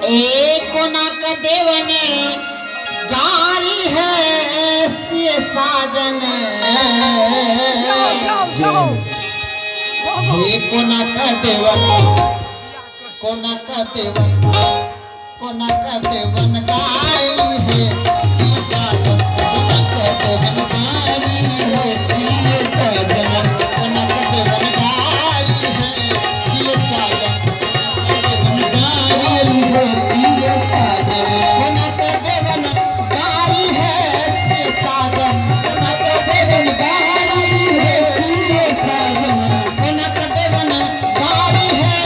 ए कोना के देवन गारी है से साजन। हे कोना का देवन, कोना का देवन, कोना का देवन गारी है से साजन। कोना का देवन गारी है से साजन। कोना का देवन गारी है से साजन। गारी है से साजन। कोना का देवन गारी है से साजन। कोना का देवन गारी है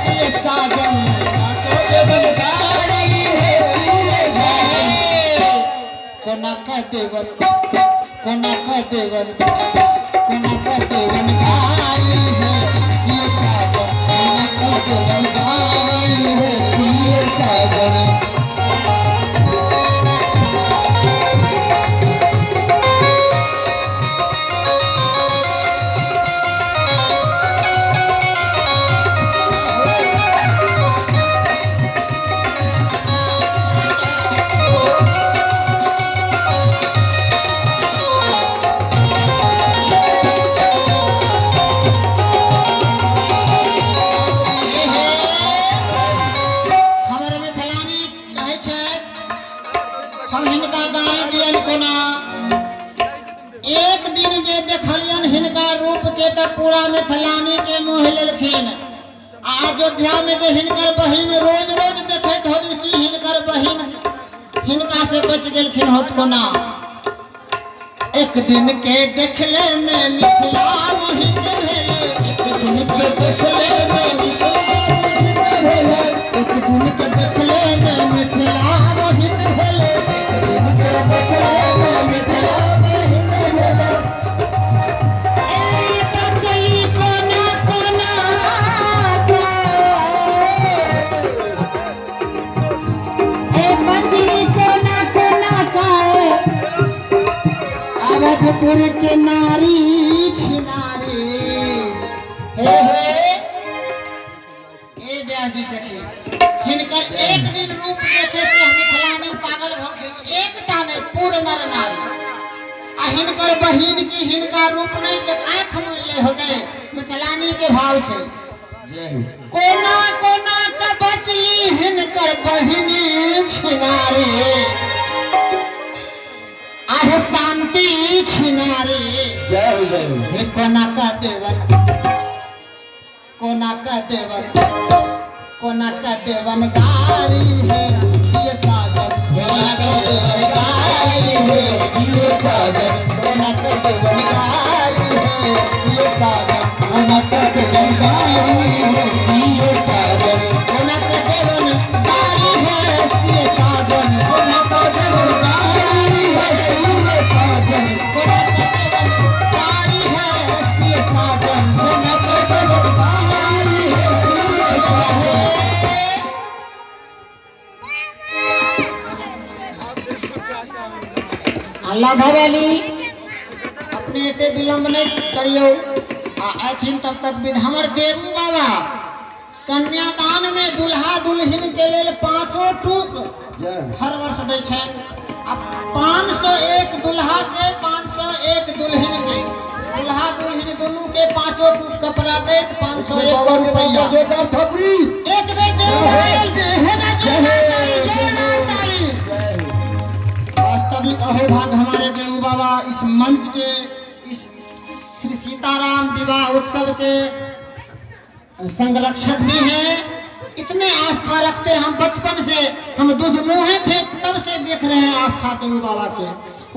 से साजन। कोना का देवन गारी है से साजन। कोना का देवन, कोना का देवन, कोना का देवन गारी है से साजन। कोना का देवन गारी है से साजन। हमर मिथिलानी कहै छथि, हम हिनका गाड़ी दियन कोना। एक दिन जे देखलियन हिनका रूप के तऽ पूरा मिथिलानी के मोह लेलखिन। आ अयोध्या में जे हिनकर बहिन रोज रोज देखैत होत कि हिनकर बहिन हिनका से बच गेलखिन होत कोना। एक दिन के देखले में मिथिला मोहित भेले। एक दिन के देखले में मिथिला मोहित भेले। एक दिन के देखले में मिथिला मोहित भेले। एक दिन के देखले में मिथिला मोहित भेले। ए बचली कोना कोना के, ए बचली कोना कोना के, अवधपुर के नारी छिनारी। हे हे ए व्यास जी सखी, हिनकर एक दिन रूप देखे से हम मिथिलानी पागल भऽ गेल। एकटा नहि, पूर्ण नर नारी। आ हिनकर बहिन की हिनका रूप नहि देख आँख मुनले होते। मिथिलानी के भाव छै, कोना कोना के बचली हिनकर बहिनी छिनारी। आहे शांति छिनारी। जय हो, जय हो। हे कोना का देवन, कोना का देवन, कोना का देवन गारी है सिय साजन। कोना का देवन गारी है सिय साजन। कोना का देवन गारी है सिय साजन। कोना का देवन गारी है सिय साजन। कोना का देवन गारी है सिय साजन। कोना का देवन गारी है सिय साजन। कोना का देवन गारी है सिय साजन। कोना का देवन गारी है सिय साजन। अल्लाह वाली अपने एते विलंब नहीं करियो। आ अथिन तब तक विध हमर देवू बाबा कन्यादान में दुल्हा दुल्हिन के लेल 5 टूक हर वर्ष दै छनि। आ 501 दुल्हा के, 501 दुल्हिन के, दुल्हा दुल्हिन दुनू के 5 टूक कपड़ा दैत 501 रुपया। जोरदार थपड़ी। एक बेर देवू बाबा हो जा जोरदार ताली, जोरदार ताली। वास्तविक अहोभाग हमारे देवू बाबा इस मंच के, इस श्री सीताराम विवाह उत्सव के संरक्षक भी हैं। इतने आस्था रखते हैं, हम बचपन से, हम दूध मुँहे थे तब से देख रहे हैं आस्था देवू बाबा के।